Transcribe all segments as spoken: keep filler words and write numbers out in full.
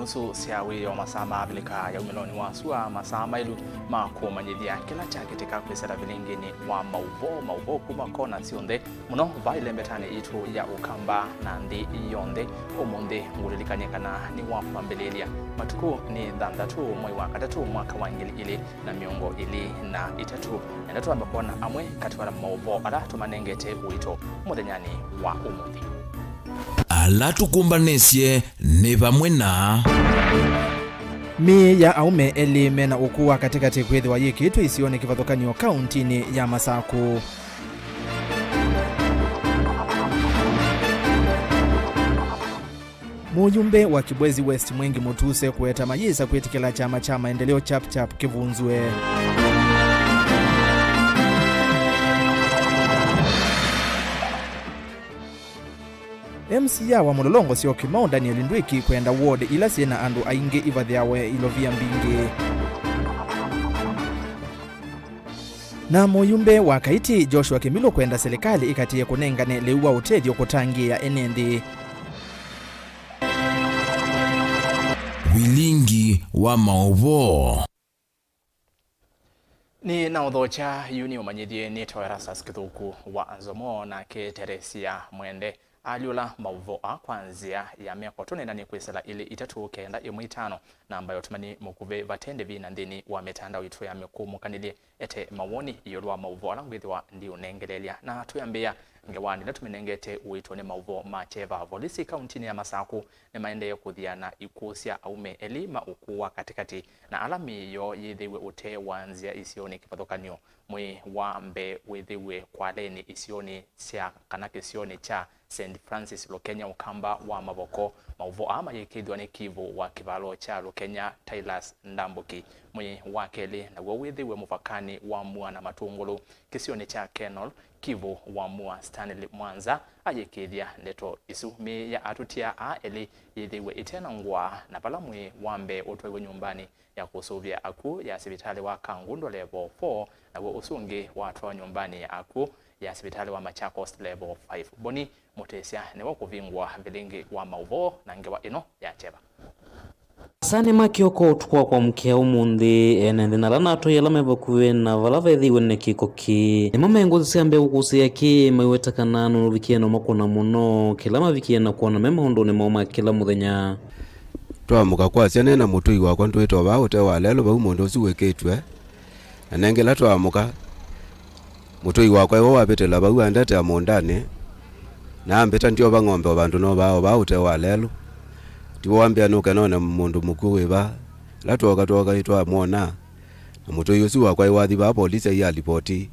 nusu sya wĩoo, masaa ma Avilika ya umĩlonĩ wa sua, masaa maĩlu ma kũmanyĩthya kĩla kyakĩtĩka kwĩsĩla vilingĩnĩ wa maũvoo, maũvoo kuma kona syonthe mũno va ĩlembetanĩ yitũ ya Ũkamba na nthĩ yonthe. Ũmũnthĩ ngũlilikany'a kana nĩ wa kwambĩlĩlya. Matukũ nĩ thanthatũ, mwei wa katatũ, mwaka wa ngili ilĩ na mĩongo ĩlĩ na itatũ. Enda twambe kwona amwe katĩ wa maũvoo ala tũmanengete ũito mũthenyanĩ wa ũmũnthĩ. Ala tũkũmbanĩsye nĩ vamwe na. Mĩĩ ya aũme elĩ mena ũkũũ wa katĩkatĩ kwĩthĩwa yĩkĩtwe isionĩ kĩvathũkany'o kauntinĩ ya Masakũ. Mũyumbe wa Kibwezi West Mwengi Mutuse kũweta mayĩsa kwĩtĩkĩla kyama kya Maendeleo Chap Chap kĩvunzw'e. M C A wa Mũlolongo Syokimau Daniel Ndwĩki kwenda ward ila syĩ na andũ aingĩ ivathĩawe ilovia mbingĩ. Na mũyumbe wa Kaiti Joshua Kĩmilũ kwenda silikalĩ ĩkatie kũnengane lĩu wa ũtethyo kũtangĩĩa ene nthĩ. Vilingi wa maũvoo. Nĩ na ũthokya yu nĩ ũmanyĩthye nĩtawa Erastus Kĩthũku wa Nzomo, nake Teresia Mwende alyũla maũvoo aa kwa nzĩa ya meko. Tũneenany'e kwĩsĩla ilĩ itatũ kenda ĩmwe itano, namba ya ũtũmani mũkuvĩ vate ndĩvi na nthĩnĩ wa mĩtandao yitũ ya mĩkũmũkanĩlye. Ete mawoni ĩũlũ wa maũvoo ala ngwĩthĩwa ndiũnengeleelya. Na twĩambĩĩa ngewanĩ ĩla tũmĩnengete ũito nĩ maũvoo ma kyeva. Volisi kauntinĩ ya Masakũ nĩmaendee kũthiana ikuũ sya aũme elĩ ma ũkũũ wa katĩkatĩ na ala mĩĩ yoo yĩthĩiwe ũtee wa nzĩa isionĩ kĩvathũkany'o. Mwĩĩ wa mbee wĩthĩiwe kwaleni isionĩ sya kana kĩsionĩ kya Saint Francis Lukenya Ũkamba wa Mavoko. Maũvoo aa mayĩkĩĩthw'a nĩ kivũ wa kĩvalo kya Lukenya Tilas Ndambuki. Mwĩĩ wa kelĩ naw'o wĩthĩiwe mũvakanĩ wa Mua na Matũngũlũ kĩsionĩ kya Kenol. Kivũ wa Mua Stanley Mwanza ayĩkĩĩthya ndeto isu. Mĩĩ ya atũtia aa elĩ yĩthĩiwe ĩte na ngũa, na vala mwĩĩ wa mbee ũtwaiwe nyũmbanĩ ya kũsũvĩa akw'ũ ya sivitalĩ wa Kangundo Level four, naw'o ũsu ũngĩ watwawa nyũmbanĩ ya akw'ũ ya sivitalĩ wa Machakos Level five. Boni Mũtĩsya nĩwe ũkũvingũa vilingi wa maũvoo na ngewa ĩno ya kyeva. Asa nĩ ma kĩoko ũtukũ wa kwamũkĩa ũmũnthĩ, ene nthĩ na ala na atũi ala me vakuvĩ na vala vethĩiwe nĩ kĩko kĩĩ nĩmo me ngũsĩ sya mbee kũkũsĩĩa kĩĩ, maiweta kana nũnũvikie na ũmakũna mũno kĩla mavikie na kwona me maũndũnĩ moo ma kĩla mũthenya. Twaamũka kwasya nĩ na mũtũi wakwa ndwĩtwe vaa ũtee wa lelũ vau mũndũ ũsu wĩkĩtw'e, na nengĩ ĩla twaamũka, mũtũi wakwa ĩwe wavĩtĩla vau andetee mũũndanĩ, na ambĩta ndyova ng'ombe o vandũ novaa o vaa ũtee wa lelũ. Tiwe wambĩa nũke none mũndũ mũkw'ũ wĩ vaa. Ĩla twooka twooka ĩtwamwona, na mũtũi ũsu wakwa ĩwathi vaa polisi aiya livoti.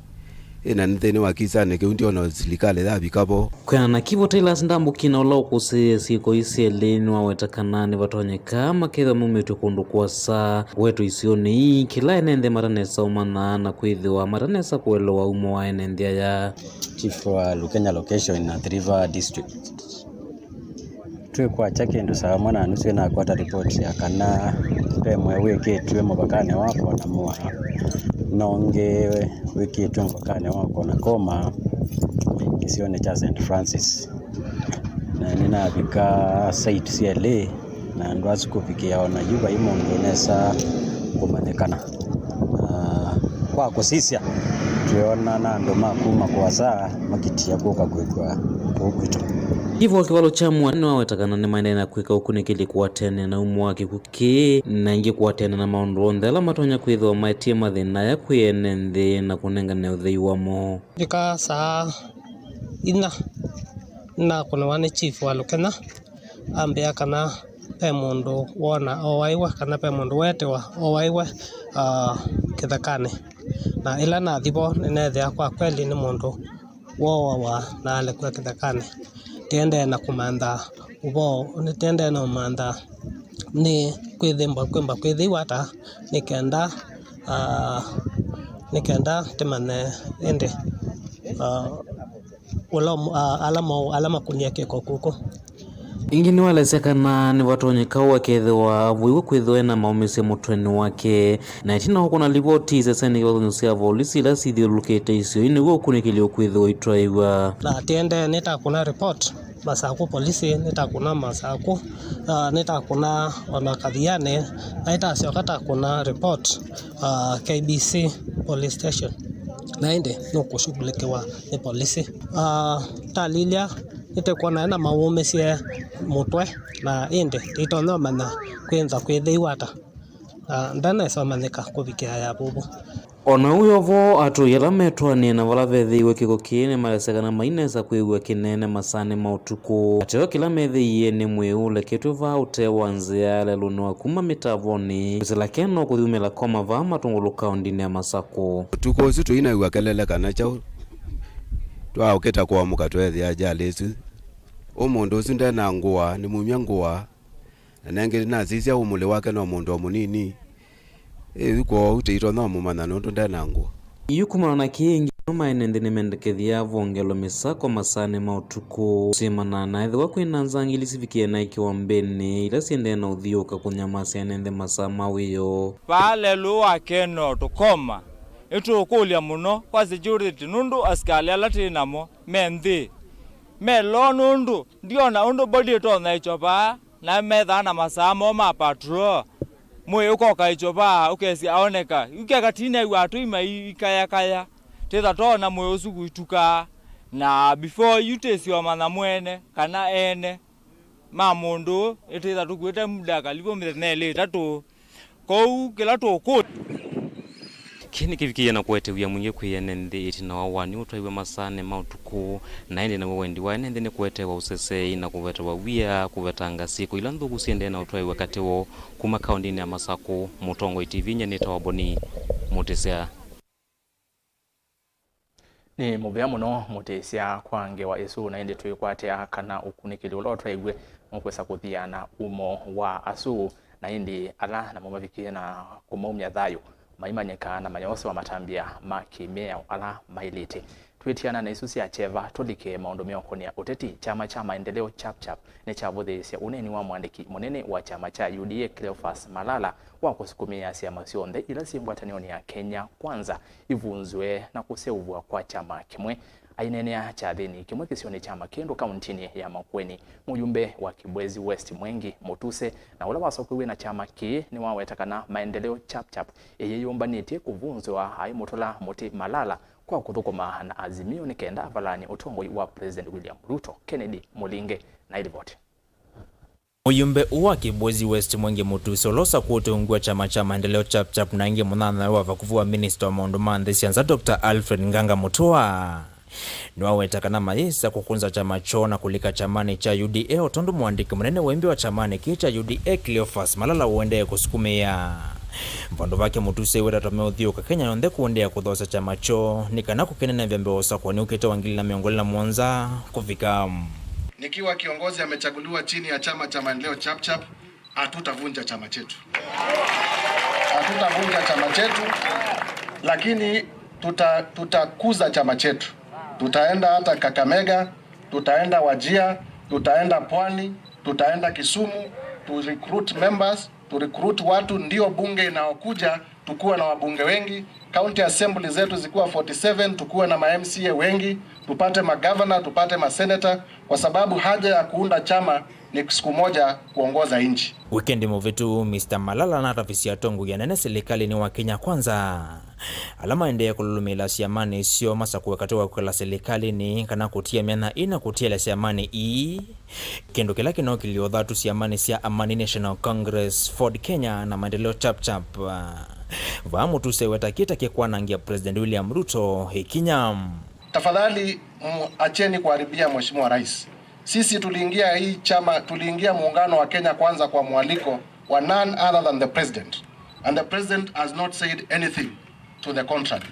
Ĩ na nĩ nthĩnĩ wa kĩsanĩ kĩu ndyona silikalĩ yavika vo. Kwĩanana na kivũ, Tilas Ndambuki na ũla ũkũsĩĩe syĩko ii syelĩ nĩwaweta kana nĩvatonyeka makethĩwa maumĩtw'e kũndũ kũasa kũetwe isionĩ ii, kĩla ene nthĩ matanesa ũmanya na kwĩthĩwa matanesa kũelewa umo wa ene nthĩ aya. Chief wa Lukenya Location in Athi River District. Twĩ kwakya kĩndũ saa ĩmwe na nusu nĩnakwata ripoti ya kana ve mweũ wĩkĩtw'e mũvakanĩ wa Konamua na ũngĩ wĩkĩtw'e mũvakanĩ wa Konakoma kĩsionĩ kya Saint Francis. Na nĩnavika site syelĩ, na andũ asu kũvikĩa o na yu vai mũndũ ũnesa kũmanyĩkana. Na kwa kũsisya, twĩona na andũ ma kuma kũasa makitia kũka kwĩkw'a kũu kwitũ. Chief wa kĩvalo kya Mua nĩwaweta kana nĩmaendee na kwĩka ũkunĩkĩli kũatene na umo wa kĩkw'ũ kĩĩ, na ĩngĩ kũatene na maũndũ onthe ala matonya kwĩthĩwa maetie mathĩna aya kwĩ ene nthĩ na kũnengane ũthei wamo. Vika saa inya nĩnakũnĩwa nĩ chief wa Lukenya, ambĩa kana ve mũndũ wona oaiwe, kana ve mũndũ weetiwa oaiwe, ah, kĩthekanĩ. Na ĩla nathi vo, nĩneethĩa kwa kweli nĩ mũndũ wooawa na alekw'a kĩthekanĩ. Tĩendee na kũmantha ũvoo, tĩendee na ũmantha nĩ kwĩthĩmba, kwĩmba kwĩthĩiwa ata, nĩ kenda, ah, nĩ kenda tĩmanye ĩndĩ, ah, ũla, ah, ala maũ-, ala makunie kĩko kũkũ. Ĩngĩ nĩwelesya kana nĩvatonyeka ũũ akethĩwa avũiwe kwĩthĩwa ena maũmĩsye mũtwenĩ wake, na ĩtina wa kũna livoti isesenĩ kĩvathũkany'o sya volisi ila sithyũlũlũkĩte isionĩ nĩw'o ũkunĩkĩli ũkwĩthĩwa itwaĩw'a. Na tiendee nĩtakũna report Masakũ polisi, nĩtakũna Masakũ, ah, nĩtakũna ona Kathiani, na nĩtasyoka takũna report, ah, K B C police station, na ĩndĩ nũkũshughulikiwa nĩ polisi. Ah, talilya nĩtĩkwona ena maũmĩsye mũtwe, na ĩndĩ tĩitonya ũmanya kwĩnza kwĩthĩiwe ata. Ah, ndanesa ũmanyĩka kũvikĩa ya vuvu. O na ũu yo vo, atũi ala metwanĩe na vala vethĩiwe kĩko kĩĩ nĩmalesya kana mainesa kwĩw'a kĩneene masaanĩ ma ũtukũ. Ateo kĩla methĩie nĩ mwĩĩ ũleketw'e vaa ũtee wa nzĩa lelũnĩ wa kuma mĩtavonĩ kwĩsĩla Keno kũthi umĩla Koma vaa Matũngũlũ kaũndĩnĩ ya Masakũ. Ũtukũ ũsu tũinaiw'a kelele kana kyaũ, twaũkĩta kũamũka tweethĩa ajali ĩsu. Ũmũnthĩ ũsu ndena ngũa, nĩ mumya ngũa. Na nengĩ nasisya ũmũlĩ wake no mũndũ o mũnini. Ĩu kwoou tĩitonya ũmũmanya nũndũ ndena ngũa. Yu kumana na kĩĩ, ĩngĩ amwe ma ene nthĩ nĩmendekethya avongelwe mĩsako masaanĩ ma ũtukũ. Syĩmana na ethĩwa kwĩ na nzangili sivikie naĩ kĩwambĩnĩ ila siendee na ũthiũũka kũnyamasya ene nthĩ masaa ma wĩoo. Vaa lelũ wa Keno tũkoma, nĩtũũkũlya mũno kwa security nũndũ asikalĩ ala twĩ namo me nthĩ, me low nũndũ ndiona ũndũ body ĩtonya ĩkya vaa. Na methaa na masaa moo ma patrol, mwĩĩ ũkoka ĩkyo vaa ũkesĩ aoneka. Yu keka tinew'a atũi maikayakaya, twĩtha twoona mwĩĩ ũsu ũitukaa. Na before yu twĩsĩ ũmanya mwene kana ene ma mũndũ ũũ, ĩtwĩtha tũkuĩte muda karibu mĩthenya ĩlĩ ĩtatũ. Kwoou kĩla tũũkũlya. Kĩĩ nĩkĩvikĩie na kũete wia mwingĩ kwĩ ene nthĩ ĩtina wa ũaani ũtwaiwe masaanĩ ma ũtukũ, na ĩndĩ naw'o wendi wa ene nthĩ nĩ kũetewa ũseseei na kũvetewa wia kũvetanga syĩko ila nthũku siendee na ũtwaiwe katĩ woo. Kuma kaũndĩnĩ ya Masakũ, Mũtongoi T V nyie nĩtawa Boni Mũtĩsya. Nĩ mũvea mũno Mũtĩsya kwa ngewa ĩsu, na ĩndĩ twĩkwatĩa kana ũkunĩkĩli ũla ũtwaĩw'e nũkwĩsa kũthiana umo wa asu, na ĩndĩ ala namo mavikie na kũmaumya thayũ maimanyĩka na mayosewa matambya ma kĩmĩao ala maĩlĩte. Twĩtiana na isu sya kyeva, tũlike maũndũ meũkonĩa ũteti. Kyama kya Maendeleo Chap Chap nĩkyavũthĩĩsye ũneeni wa mwandĩki mũnene wa kyama kya U D A Cleophas Malala wa kũsukumĩa syama syonthe ila syĩ ngwatanĩonĩ ya Kenya Kwanza ivunzwe na kũseũvw'a kwa kyama kĩmwe. Aineenea kyathĩnĩ kĩmwe kĩsionĩ kya Makĩndũ kauntinĩ ya Makueni, mũyumbe wa Kibwezi West Mwengi Mutuse, na ũla wasokwĩw'e na kyama kĩĩ, nĩwaweta kana Maendeleo Chap Chap ĩyĩyũmbanĩtye kũvunzwa aimũtũla mũtĩ Malala kwa kũthũkũma na Azimio nĩ kenda avalany'e ũtongoi wa President William Ruto. Kennedy Mũlinge na ĩlivoti. Mũyumbe ũũ wa Kibwezi West Mwengi Mutuse ũla ũsakũĩtwe ungu wa kyama kya Maendeleo Chap Chap na ĩngĩ mũnyanyawe wa vakuvĩ wa minista wa maũndũ ma nthĩ sya nza Doctor Alfred Nganga Mutua nĩwaweta kana mayĩsa kũkũnza kyama kyoo na kũlika kyamanĩ kya U D A, o tondũ mũandĩki mũnene wa imbi wa kyamanĩ kĩĩ kya U D A Cleophas Malala ũendee kũsukumĩa. Vandũ vake Mutuse wĩtatwa meũthiũũka Kenya yonthe kũendeea kũthoosya kyama kyoo nĩ kana kũkĩnenevya mbee wa ũsakũani ũkĩte wa ngili na mĩongo ĩlĩ na mũonza kũvika. Nikiwa kiongozi amechaguliwa chini ya chama cha Maendeleo Chap Chap, hatutavunja chama chetu. Hatutavunja chama chetu, lakini tuta-, tutakuza chama chetu. Tutaenda hata Kakamega, tutaenda Wajir, tutaenda Pwani, tutaenda Kisumu, to recruit members, to recruit watu, ndio bunge inaokuja tukuwe na wabunge wengi, county assembly zetu zikuwa forty seven, tukuwe na ma M C A wengi, tupate magavana, tupate maseneta, kwa sababu haja ya kuunda chama ni siku moja kuongoza nchi. Wikendi mũvĩtu, Mister Malala natavisye atongoi anene silikalĩnĩ wa Kenya Kwanza ala maendee kũlũlũmĩĩla syamanĩ isyo masakũe katĩ wa kwĩkala silikalĩnĩ kana kũtia myanya ĩna kũtialya syamanĩ ii. Kĩndũ kĩla kĩnokilyĩ ũthatu syamanĩ sya Amani National Congress, Ford Kenya na Maendeleo Chap Chap. Vaa Mutuse weta kĩta kĩkwanangĩa President William Ruto ĩkinya. Tafadhali, mm, acheni kuharibia Mheshimiwa Rais. Sisi tuliingia hii chama, tuliingia muungano wa Kenya Kwanza kwa mwaliko wa none other than the president. And the president has not said anything to the contrary.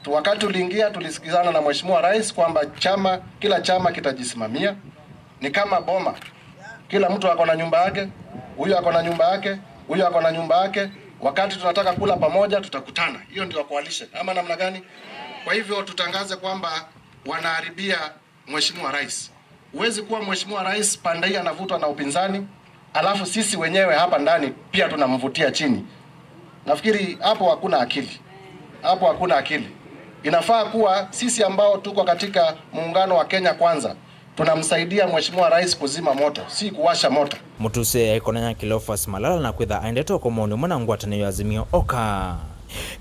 Tu-, wakati tuliingia, tulisikizana na Mheshimiwa Rais kwamba chama, kila chama kitajisimamia. Ni kama boma. Kila mtu ako na nyumba yake, huyu ako na nyumba yake, huyu ako na nyumba yake. Wakati tunataka kula pamoja, tutakutana. Hiyo ndio coalition. Ama namna gani? Kwa hivyo tutangaze kwamba wanaharibia Mheshimiwa Rais. Huwezi kuwa Mheshimiwa Rais pande hii anavutwa na upinzani, alafu sisi wenyewe hapa ndani pia tunamvutia chini. Nafikiri hapo hakuna akili. Hapo hakuna akili. Inafaa kuwa sisi ambao tuko katika muungano wa Kenya Kwanza, tunamsaidia Mheshimiwa Rais kuzima moto, si kuwasha moto. Mũtuse aikonanya Cleophas Malala na kwĩtha aendete ũkomonĩ ũmwe na ngwatanĩo ya Azimio Oka.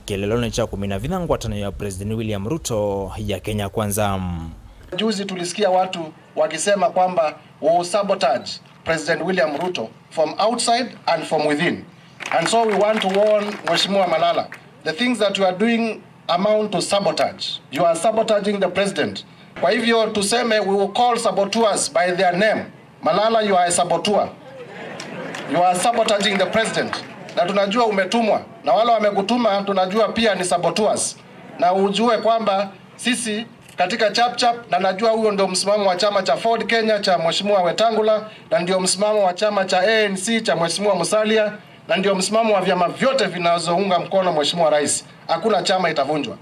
Kĩeleelo nĩ kya kũmina vinya ngwatanĩo ya President William Ruto ya Kenya Kwanza. Juzi tulisikia watu wakisema kwamba we will sabotage President William Ruto from outside and from within. And so we want to warn Mheshimiwa Malala, the things that you are doing amount to sabotage. You are sabotaging the president. Kwa hivyo tuseme, we will call saboteurs by their name. Malala, you are a saboteur. You are sabotaging the president. Na tunajua umetumwa. Na wale wamekutuma tunajua pia ni saboteurs. Na ujue kwamba sisi katika Chap Chap, na najua huo ndio msimamo wa chama cha Ford Kenya cha Mheshimiwa Wetangula, na ndio msimamo wa chama cha A N C cha Mheshimiwa Musalia, na ndio msimamo wa vyama vyote vinazounga mkono Mheshimiwa Rais. Hakuna chama itavunjwa.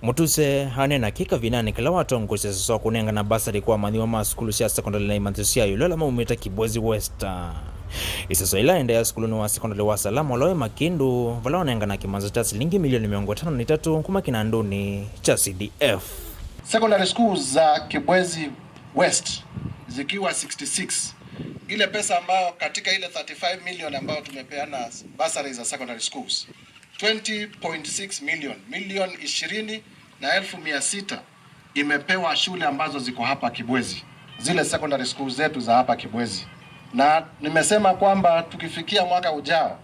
Mũtuse aneena kĩ kavindanĩ kala watongoesya sasa wa kũnengana basarĩ kwa amanyĩw'a ma sukulu sya sekondalĩ na imanthisyo sya ĩũlũ ala maumĩte Kibwezi West. Ĩseso ĩla ĩendeea sukulunĩ wa sekondalĩ wa Salama ũla wĩ Makindu, vala wanengana kĩmanza kya silingi milioni mĩongo ĩtano na itatũ kuma kĩnandũnĩ kya C D F. Secondary schools za Kibwezi West zikiwa sixty-six. Ile pesa ambayo katika ile thirty-five million ambayo tumepeana bursaries za secondary schools, twenty point six million, milioni ishirini na elfu mia sita imepewa shule ambazo ziko hapa Kibwezi, zile secondary schools zetu za hapa Kibwezi. Na nimesema kwamba tukifikia mwaka ujao,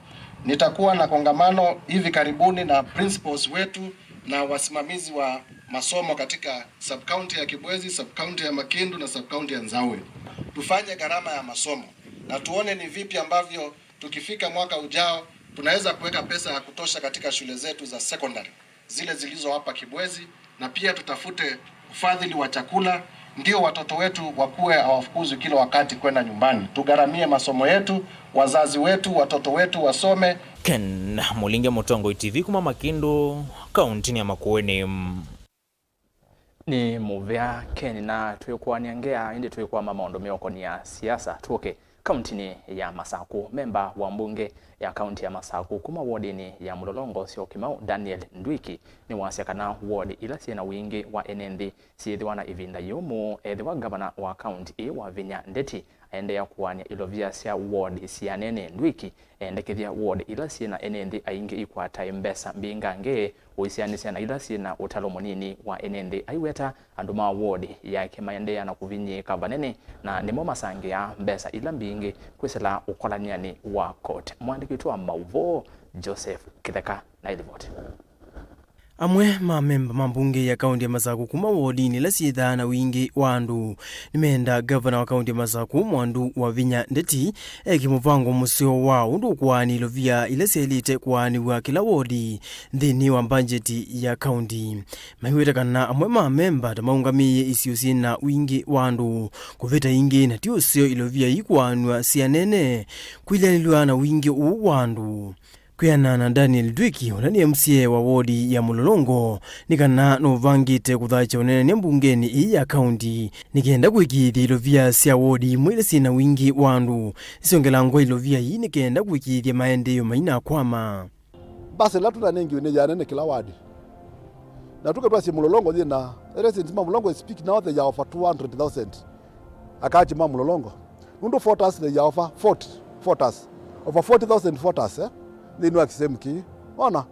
nitakuwa na kongamano hivi karibuni na principals wetu na wasimamizi wa masomo katika sub-county ya Kibwezi, sub-county ya Makindu na sub-county ya Nzawi. Tufanye gharama ya masomo na tuone ni vipi ambavyo tukifika mwaka ujao tunaweza kuweka pesa ya kutosha katika shule zetu za secondary, zile zilizo hapa Kibwezi, na pia tutafute ufadhili wa chakula, ndio watoto wetu wakuwe hawafukuzwi kila wakati kwenda nyumbani. Tugharamie masomo yetu, wazazi wetu, watoto wetu wasome. Ken Mũlinge, Mũtongoi T V kuma Makindu, kauntinĩ ya Makueni. Nĩ mũvea Ken, na twĩkũanĩa ngea, ĩndĩ twĩkwama maũndũ meũkonia siasa. Tũke kauntinĩ ya Masakũ. Memba wa mbunge ya kaunti ya Masakũ kuma wodinĩ ya Mũlolongo Syokimau, Daniel Ndwiki, nĩwasya kana wodi ila syĩ na wingĩ wa ene nthĩ syĩthĩwa na ĩvinda yũmũ ethĩwa ngavana wa kaunti ĩĩ Wavinya Ndeti aendeea kũaany'a ilovia sya wodi sianene. Ndwiki eendekethya wodi ila syĩ na ene nthĩ aingĩ ikwatae mbesa mbingangĩ ũisianĩsya na ila syĩ na ũtalo mũnini wa ene nthĩ. Aiweta andũ ma wodi yake maendeea na kũvinyĩĩka vanene, na nĩmo masangĩaa mbesa ila mbingĩ kwĩsĩla ũkolany'anĩ wa koti. Mũandĩki witũ wa maũvoo Joseph Kĩtheka na ĩlivoti. Amwe ma amemba ma mbunge ya kaunti ya Masakũ kuma wodinĩ ila syĩthaa na wingĩ wa andũ nĩmenda ngavana wa kaunti ya Masakũ Mwandu Wavinya Ndeti eke mũvango mũseo wa ũndũ ũkũaanĩa ilovia ila syaĩlĩte kũaanĩw'a kĩla wodi nthĩnĩ wa mbanjeti ya kaunti. Maiweta kana amwe ma amemba ta maũngamĩĩe isio syĩ na wingĩ wa andũ kũvĩta ingĩ, na ti ũseo ilovia ikũaanw'a sianene kwĩlĩanĩlw'a na wingĩ ũũ wa andũ. Kwĩanana na Daniel Ndwiki, ũla nĩ M C A wa wodi ya Mũlolongo, nĩ kana nũvangĩte kũthaĩkya ũneenany'a mbungenĩ ĩĩ ya kaunti nĩ kenda kũĩkĩĩthya ilovia sya wodi imwe ila syĩ na wingĩ wa andũ isyongelangwa ilovia ii nĩ kenda kũĩkĩĩthya maendeeo mainakwama. Mbasa ila tũnanengiwe nĩ ya nene kĩla wadi. Na tũke twasye Mũlolongo yĩ na residents ma Mũlolongo speak now, they are over two hundred thousand. Akaaji ma Mũlolongo. Nũndũ voters they are over forty voters. Over forty thousand voters, eh? Nthĩnĩ wa kĩsehemu kĩĩ. Ona?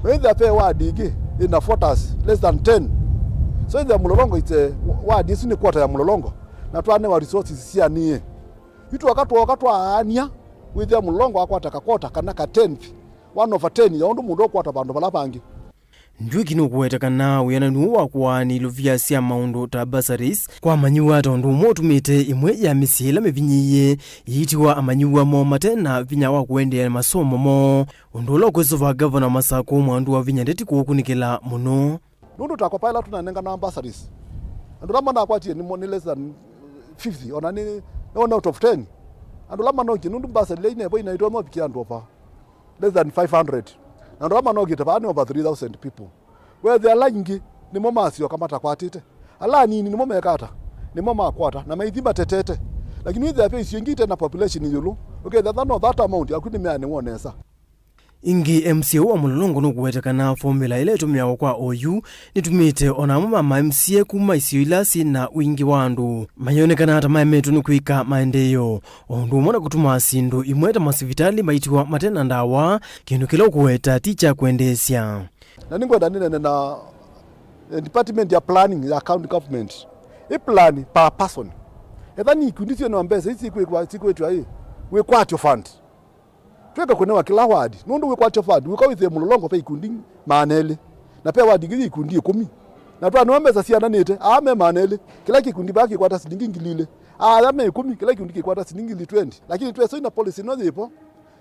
Wĩthĩa ve ward ĩngĩ ĩna voters less than ten. So ĩthĩa Mũlolongo ite ward ĩsu nĩ quarter ya Mũlolongo. Na twanewa resources sianĩe. Itwoka twoka twaania, wĩthĩa Mũlolongo akwata ka quarter kana ka tenth. One over ten ya ũndũ mũndũ ũkwata vandũ vala vangĩ. Ndwiki nũkũweta kana wĩananu ũũ wa kũaanĩa ilovia sya maũndũ ta bursaries kwamanyĩw'a ta ũndũ ũmwe ũtumĩte ĩmwe ya mĩsyĩ ĩla mĩvinyĩĩe yĩitiwa amanyĩw'a moo mate na vinya wa kũendeea na masomo moo, ũndũ ũla ũkwĩsũva ngavana wa Masakũ Mwandu Wavinya Ndeti kũũkunĩkĩla mũno. Nũndũ ta kopa ĩla tũnanengana bursaries, andũ ala manakwatie nĩ mo-, nĩ less than fifty, ona nĩ, nĩ one out of ten. Andũ ala manokie, nũndũ bursary ila inevo inaitwa movikie andũ over less than five hundred. Na andũ ala manokĩte vaa nĩ over three thousand people. Wethĩa ala aingĩ nĩmo masyoka matakwatĩte. Ala anini nĩmo mekata. Nĩmo makwata, na maithi matetete. Lakini wĩthĩa ve isio ingĩ ite na population ĩũlũ, ũkethĩa no that amount, aku nĩmeanĩwa nesa. Ĩngĩ, M C A wa Mũlolongo nũkũweta kana fomula ĩla ĩtũmĩawa kwa oyu nĩtumĩte ona amwe ma ma M C A kuma isio ila syĩ na wingĩ wa andũ mayonekana ta maemetwe nĩ kwĩka maendeeo, o ũndũ ũmwe na kũtuma syĩndũ imwe ta masivitalĩ maitiwa mate na ndawa, kĩndũ kĩla ũkũweta ti kya kwendeesya. Na nĩngwenda nĩnene na, eh, department ya planning ya county government. Ĩ plan per person. Etha nĩ ikundi syĩna mbesa ici ikwĩkwa, cikwĩtwa ĩ, wĩkwatyo fund. Twĩke kũnewa kĩla ward. Nũndũ wĩkwatyo fund, wĩka wĩthĩe Mũlolongo ve ikundi maana elĩ. Na ve ward ingĩ yĩ ikundi ĩkũmi. Na twanewa mbesa siananĩte, aa me maana elĩ. Kĩla kĩkundi vaa kĩkwata silingi ngili ilĩ. Aya me ĩkũmi, kĩla kĩkundi kĩkwata silingi ngili twenty. Lakini twesũi na policy ĩno yĩvo,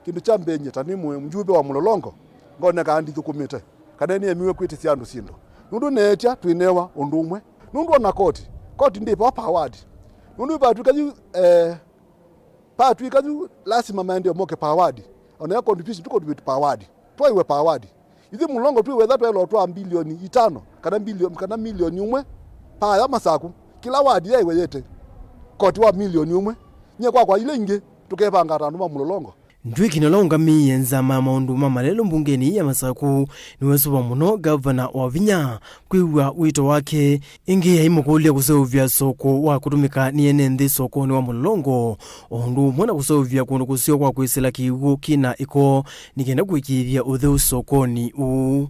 kĩndũ kya mbee nyie ta nĩ mwe-, mjumbe wa Mũlolongo, ngonekaa ndithũkũmĩte, kana nĩemiwe kwĩtĩsya andũ syĩndũ. Nũndũ neetya twĩnewa ũndũ ũmwe. Nũndũ ona koti, koti ndĩ vaa per ward. Nũndũ vatwĩka yu, eh, patwĩka yu lasima maendeeo moke per ward. Ona ya contribution, tu contribute per ward. Twaiwe per ward. Ithyĩ Mũlolongo twĩ wetha twaĩlwa twa mbilioni itano, kana mbilioni, kana milioni ũmwe, paya Masaku, kĩla ward yaiwe yete koti wa milioni ũmwe. Nyie kwakwa ila ingĩ, tũkevanga ta andũ ma Mũlolongo. Ndwĩkini ũla ũngamĩie nzama ya maũndũ ma malelũ mbungenĩ ya Masaku nĩwesũva mũno ngavana Wavinya kwĩw'a wĩto wake. Ĩngĩ aimũkũlya kũseũvya soko wa kũtũmĩka nĩ ene nthĩ sokonĩ wa Mũlolongo, o ũndũ ũmwe na kũseũvya kũndũ kũseo kwa kwĩsĩla kĩw'ũ kĩna ĩko nĩ kenda kũĩkĩĩthya ũtheu sokonĩ ũũ.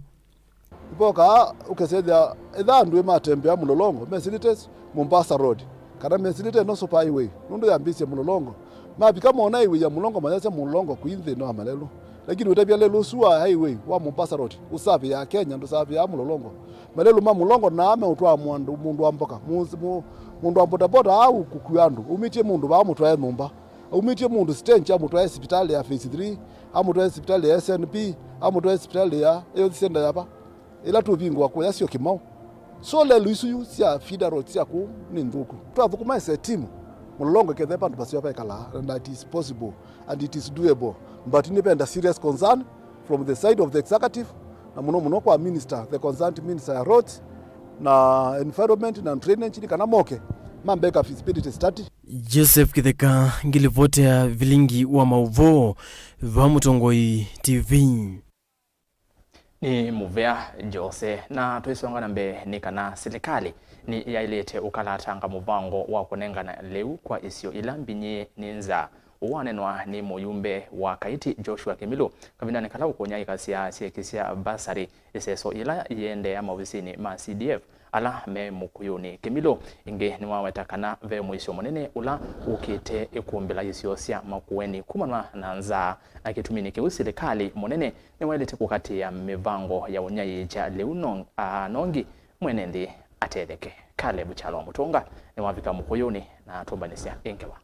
Ivokaa ũkesethĩa ĩtha andũ matembea Mũlolongo mesĩlĩte Mombasa Road, kana mesĩlĩte ĩno super highway, nũndũ yambĩĩsye Mũlolongo. Mavika mona highway ya Mũlolongo, mayasya Mũlolongo kũi nthĩnĩ wa malelũ. Lakini ũtavya lelũ ũsu wa highway wa Mombasa Road, ũsavĩaa Kenya, ndũsavĩaa Mũlolongo. Malelũ ma Mũlolongo naa meũtwaa mũndũ, mũndũ wa mboka, mu-, mu-, mũndũ wa bodaboda aa ũkũkua andũ, umĩtye mũndũ vaa amũtwae nyũmba, aumĩtye mũndũ stage amũtwae sivitalĩ ya phase three, amũtwae sivitalĩ ya S N P, amũtwae sivitalĩ ya health center ya va. Ĩla tũvingũa kũya syo Kĩmau. So lelũ isu yu sya feeder road sya kũu nĩ nthũku. Twathũkũma as a team, Mũlolongo ĩkethĩa vandũ vaseo vaikalaa, and that is possible, and it is doable. But nĩvenda serious concern from the side of the executive, na mũno mũno kwa minister, the concerned minister ya roads, na environment, na drainage, nĩ kana moke, mambeka feasibility study. Joseph Kĩtheka, ngilivoti ya vilingi wa maũvoo, va Mũtongoi T V. Nĩ mũvea Jose, na twĩsonga na mbee nĩ kana silikalĩ nĩ yaĩlĩte ũkalatanga mũvango wa kũnengana lĩu kwa isio ila mbinyĩe nĩ nzaa. Ũũ wanenwa nĩ mũyumbe wa Kaiti Joshua Kĩmilũ kavindanĩ kala ũkũnya ĩkasya syĩkĩsya basarĩ ĩseso yĩla yĩendeea maovisinĩ ma C D F ala me Mũkũyũnĩ. Kĩmilũ ĩngĩ nĩwaweta kana ve mũisyo mũnene ũla ũkĩte ĩkũmbĩla isio sya Makueni kumanwa na nzaa, na kĩtuminĩ kĩu silikalĩ mũnene nĩwaĩlĩte kũkatĩĩa mĩvango ya ũnyaĩĩkya lĩu no-, aa, nongi mwene nthĩ atetheke. Caleb Kyalo wa Mũtũnga nĩwavika Mũkũyũnĩ na atũmbanĩsya ĩ ngewa.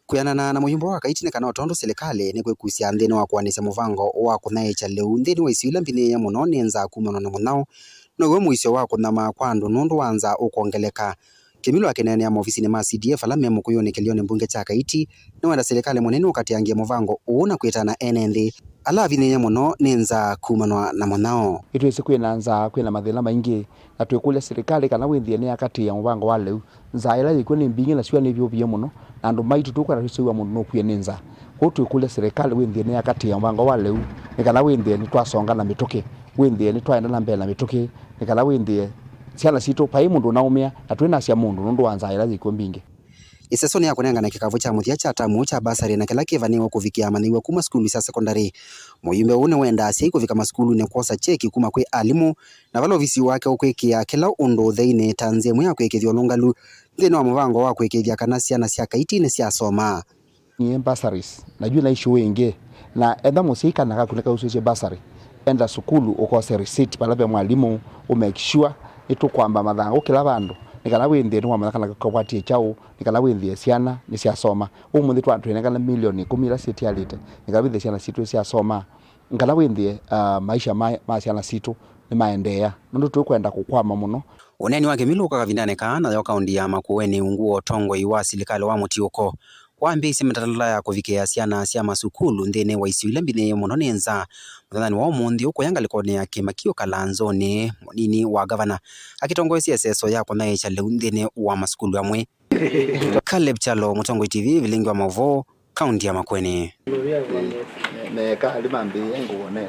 Kwĩanana na mũyumbe wa Kaiti, nĩ kana o tondũ silikalĩ nĩkwĩkusya nthĩnĩ wa kũanĩsya mũvango wa kũnyaĩĩkya lĩu nthĩnĩ wa isio ila mbinyĩĩe mũno nĩ nzaa kumanwa na mũnyao, now'o mũisyo wa kũnyamaa kwa andũ nũndũ wa nzaa ũkongeleka. Kĩmilũ akĩneenea maovisinĩ ma C D F ala me Mũkũyũnĩ kĩlĩonĩ mbunge kya Kaiti, nĩwenda silikalĩ mũnene ũkatĩangĩe mũvango ũũ na kwĩtana ene nthĩ ala avinyĩĩe mũno nĩ nzaa kumanwa na mũnyao. Nĩtwĩsĩ kwĩna nzaa, kwĩna mathĩna maingĩ, na twĩkũlya silikalĩ kana wĩthĩe nĩyakatĩĩa mũvango wa lĩu. Nzaa ĩla yĩkw'o nĩ mbingĩ na syũa nĩvyũvie mũno, na andũ maitũ tũkwenda tũsew'a mũndũ nũkwie nĩ nzaa. Kwoou twĩkũlya silikalĩ wĩthĩe nĩyakatĩĩa mũvango wa lĩu, nĩ kana wĩthĩe nĩtwasonga na mĩtũkĩ, wĩthĩe nĩtwaenda na mbee na mĩtũkĩ, nĩ kana wĩthĩe syana sitũ vai mũndũ ũnaũmĩa, na twĩnasya mũndũ nũndũ wa nzaa ĩla yĩkw'o mbingĩ. Ĩsesonĩ ya kũnengane kĩkavũ kya mũthya kya tamu kya basarĩ na kĩla kĩvanĩĩwe kũvikĩa amanyĩw'a kuma sukulu sya sekondalĩ, mũyumbe ũũ nĩwendaa asyai kũvika masukulunĩ kwosa kyeki kuma kwĩ alimũ, na vala ovisi wake ũkwĩkĩa kĩla ũndũ ũtheinĩ ta nzĩa ĩmwe ya kwĩkĩthya ũlũngalu nthĩnĩ wa mũvango wa kũĩkĩĩthya kana syana sya Kaiti nĩsyasoma. Niĩ bursaries, na yu na issue ĩngĩ, na etha mũsyai kana kaku nĩkausũisye bursary, enda sukulu ũkose receipt vala ve mwalimũ, ũ make sure nĩtũkwamba mathangũ kĩla vandũ, nĩ kana wĩthĩe nĩwamanya kana kakwatie kyaũ, nĩ kana wĩthĩe syana nĩsyasoma. Ũmũnthĩ twa-, twĩnengane milioni ĩkũmi ila syĩtialĩte, nĩ kana wĩthĩe syana sitũ syasoma, nĩ kana wĩthĩe, ah, maisha ma, ma syana sitũ nĩmaendeea, nũndũ tũkwenda kũkwama mũno. Ũneeni wa Kĩmilũ ũka kavindanĩ kaa nayo kaũndi ya Makueni ungu wa ũtongoi wa silikalĩ wa mũtiũko. Wambĩĩsye mĩtalatala ya kũvikĩa syana sya masukulu nthĩnĩ wa isio ila mbinĩĩe mũno nĩ nza mũthenyanĩ wa ũmũnthĩ, ũkũya ngalĩkonĩ ya kĩĩma kĩu Kalanzonĩ, mũnini wa ngavana akĩtongoesya ĩseso ya kũnyaĩĩkya lĩu nthĩnĩ wa masukulu amwe. Caleb Kyalo, Mũtongoi T V, Vilingi wa Maũvoo, kaunti ya Makueni. Neka alimambĩĩa ngũonele.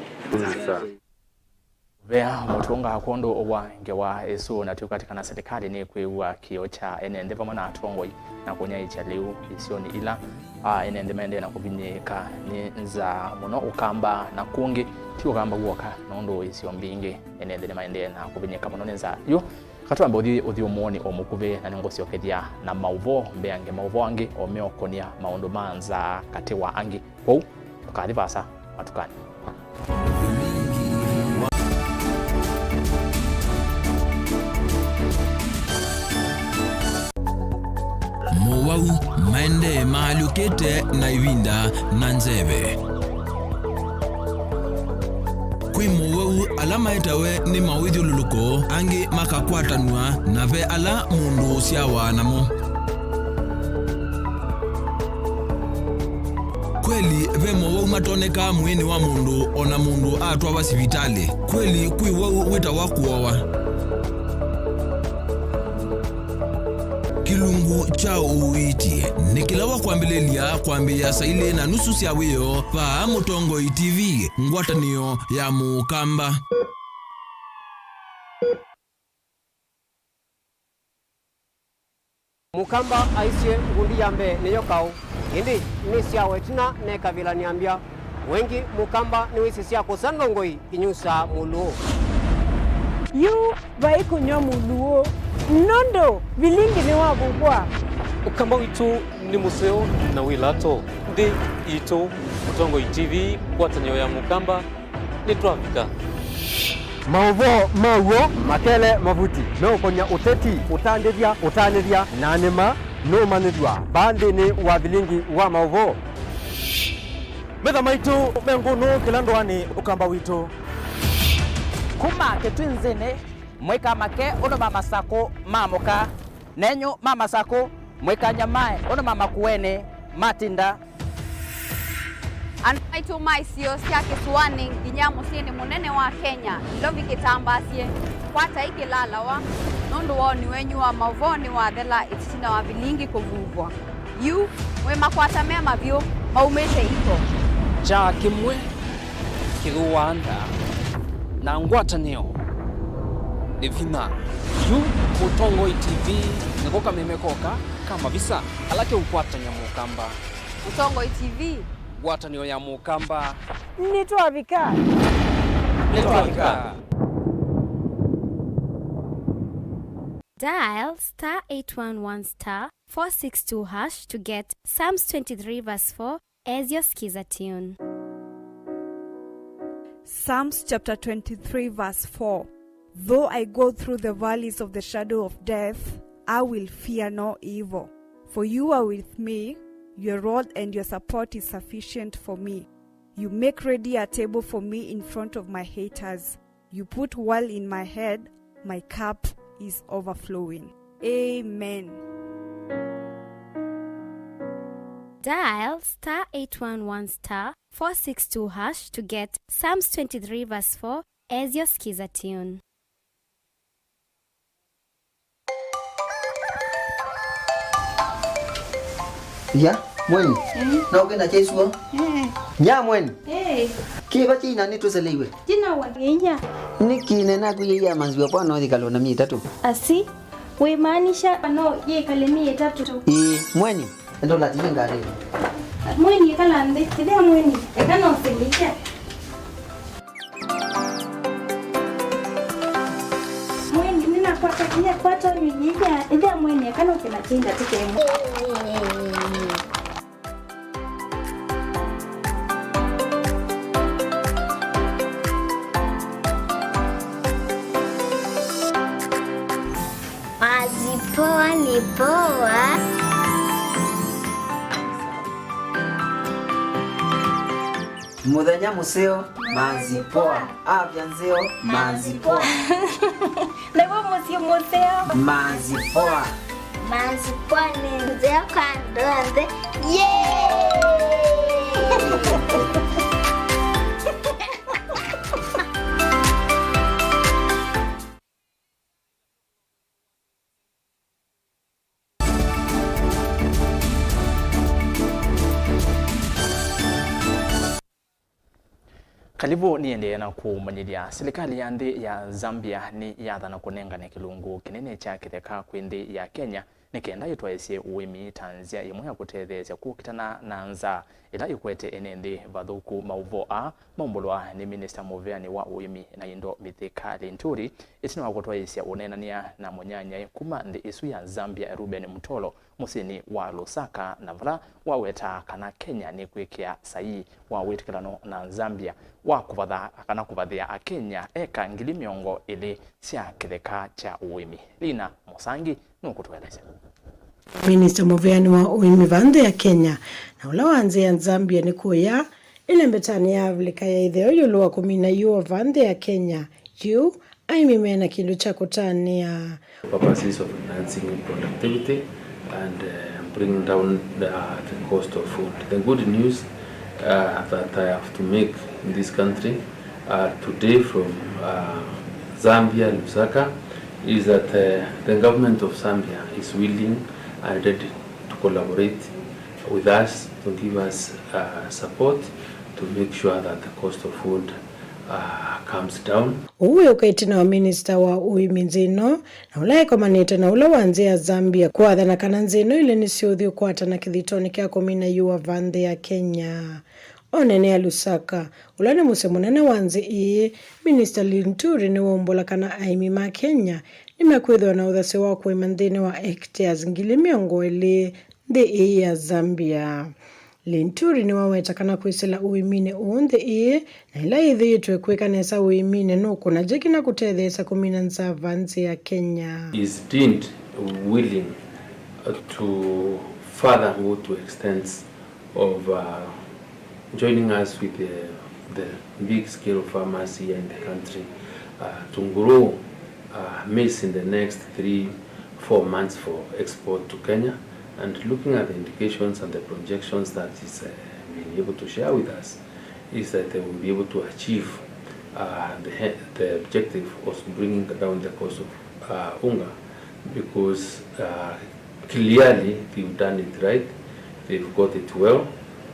Vea mũtũnga kwondũ wa ngewa ĩsu, na twĩkwatĩkana serikali nĩkwĩw'a kĩo kya ene nthĩ vamwe na atongoi na kũnyaĩĩkya lĩu isionĩ ila, a, ene nthĩ maendee na kũvinyĩĩka nĩ nzaa mũno. Ũkamba na kũngĩ ti ũkamba w'oka, nũndũ isio mbingĩ ene nthĩ nĩmaendee na kũvinyĩĩka mũno nĩ nzaa yu. Katwambe ũthi ũthyũmũonĩ o mũkuvĩ, na nĩngũsyokethya na maũvoo mbeange maũvoo angĩ o meũkonia maũndũ ma nzaa katĩ wa angĩ. Kwoou, tũkathi vaasa matukanĩ. Mowau maendee maalyũkĩte na ĩvinda na nzeve. Kwĩ mowau ala maetawe nĩ mawĩthyũlũlũko, angĩ makakwatanw'a, na ve ala mũndũ ũsyawa namo. Kweli, ve mowau matonekaa mwĩĩnĩ wa mũndũ o na mũndũ atwawa sivitalĩ. Kweli, kwĩ wau wĩtawa kũowa. Kĩlungu kya ũiiti nĩ kĩla wa kwambĩlĩlya kwambĩĩa saa ilĩ na nusu sya wĩoo vaa Mũtongoi T V, ngwatanĩo ya Mũkamba. Mũkamba aisye, ngundi ya mbee nĩyo kaũ, ĩndĩ nĩ syawa ĩtina nekavĩla nĩambya. Wengi Mũkamba nĩwĩsĩ sya kũsa ndongoi inyusaa mũlũũ. Yu vai kũnyw'a mũlũũ, nũndũ vilingi nĩwavukwa. Ũkamba witũ nĩ mũseo na wĩ lato. Nthĩ yitũ, Mũtongoi T V, ngwatanĩo ya Mũkamba, nĩtwavika. Maũvoo ma w'o makele mavuti meũkonya ũteti, ũtandĩthya, ũtanĩthya, na nĩma nũũmanyĩthw'a vaa nthĩnĩ wa vilingi wa maũvoo. Metha maitũ me ngũnũ kĩla ndũanĩ Ũkamba witũ. Kuma Kĩtwinzĩnĩ, mũikamake ũndũ ma Masakũ maamũka, nenyu ma Masakũ, mũikanyamae ũndũ ma Makueni matinda. Andũ maitũ ma isio sya kĩsũanĩ nginya mũsyĩnĩ mũnene wa Kenya, Nairobi kĩtambaasye, kwatai kĩlalawa, nũndũ woni wenyu wa maũvoo nĩwathela ĩtina wa vilingi kũvuvwa. Yu, mwĩ makwata me mavyũ, maumĩte iko. Kyaa kĩmwe kĩthũaa nda, na ngwatanĩo nĩ vinya. Yu Mũtongoi T V nĩko kameme koka ka mavisa ala keũkwatany'a Mũkamba. Mũtongoi T V. Ngwatanĩo ya Mũkamba. Nĩtwavika. Nĩtwavika. Dial star eight one one star four six two hash to get Psalms twenty-three verse four as your skiza tune. Psalms chapter twenty-three verse four. Though I go through the valleys of the shadow of death, I will fear no evil. For you are with me, your rod and your support is sufficient for me. You make ready a table for me in front of my haters. You put oil in my head, my cup is overflowing. Amen. Dial star eight one one star four six two hash to get Psalms twenty-three verse four as your skiza tune. Ya, mweni. Mm. Na ũkenda kya isuo? Eh. Nya mweni. Eh. Kĩva kĩina nĩtũseleiwe? Tina wa ngeia. Nĩkĩ nena kwĩyĩia manziwa kwa no thikalo na mĩĩ ĩtatũ? Asi, wĩmaanisha no yĩkale mĩĩ ĩtatũ? Ĩĩ, mweni. Enda ũlatilie ngalĩ. Mweni, ĩkala nthĩ. Ĩthĩa mweni. Eka no sĩlĩkya. Mweni, nĩnakwata kĩnya kwata ũyũ yĩya. Ĩthĩa mweni, eka no kĩna kĩnda tũkemwe. Manzi poa ni poa. Mũthenya mũseo, manzi poa. Afya nzeo, manzi poa. Nĩguo mũsyĩ mũseo. Manzi poa. Manzi poa nĩ nzeo kwa andũ onthe. Kalivũ nĩendee na kũmanyĩthya, silikalĩ ya nthĩ ya Zambia nĩyathana kũnengane kĩlungu kĩnene kya kĩtheka kwĩ nthĩ ya Kenya nĩ kenda ĩtwaĩsye ũĩmi ta nzĩa ĩmwe ya kũtetheesya kũkitana na nzaa ĩla ĩkwete ene nthĩ vathũku. Maũvoo aa maumbũlwa nĩ minista mũveanĩ wa ũĩmi na indo mĩthĩka Linturi ĩtina wa kũtwaĩsya ũneenany'a na mũnyanyae kuma nthĩ ĩsu ya Zambia Reuben Mutolo mũsyĩnĩ wa Lusaka, na vala wawetaa kana Kenya nĩkwĩkĩa saii wa wĩtĩkĩlano na Zambia wa kũvatha kana kũvathĩa Akenya eka ngili mĩongo ĩlĩ sya kĩtheka kya ũĩmi. Lina Mũsangi nũkũtũelesya. Minista mũveanĩ wa ũĩmi va nthĩ ya Kenya na ũla wa nzĩ ya Zambia nĩ kũya ĩlembetanĩ ya Avilika ya ĩtheo ĩũlũ wa kũmina iũa va nthĩ ya Kenya. Yu aĩmi mena kĩndũ kya kũtanĩa. Purposes of enhancing productivity and, uh, bringing down the, uh, the cost of food. The good news, uh, that I have to make in this country, uh, today from, uh, Zambia, Lusaka, is that, uh, the government of Zambia is willing and ready to collaborate with us to give us, uh, support to make sure that the cost of food, uh, comes down. Ũu wĩũka ĩtina wa minista wa ũĩmi nthĩ ĩno na ũla ĩkomanĩte na ũla wa nthĩ ya Zambia kũathana kana nthĩ ĩno ilĩ nĩsyũthi ũkwatana kĩthitonĩ kya kũmina iũa va nthĩ ya Kenya. Oneenea Lusaka, ũla nĩ mũsyĩ mũnene wa nthĩ ĩĩ, Minista Linturi nĩwaumbũla kana aĩmi ma Kenya nĩmekwĩthĩwa na ũthasyo wa kũĩma nthĩnĩ wa hectares ngili mĩongo ĩlĩ nthĩ ĩĩ ya Zambia. Linturi nĩwaweta kana kwĩsĩla ũĩminĩ ũũ nthĩ ĩĩ na ĩla yĩthĩĩtwe ĩkwĩka nesa ũĩminĩ nũkũna jeki na kũtetheesya kũmina nzaa va nthĩ ya Kenya. Is deemed willing to further go to extents of, uh, joining us with the, the big scale farmers here in the country, uh, to grow, uh, maize in the next three, four months for export to Kenya. And looking at the indications and the projections that is, uh, been able to share with us, is that they will be able to achieve, uh, the, he- the objective of bringing down the cost of, uh, unga, because, uh, clearly they've done it right, they've got it well.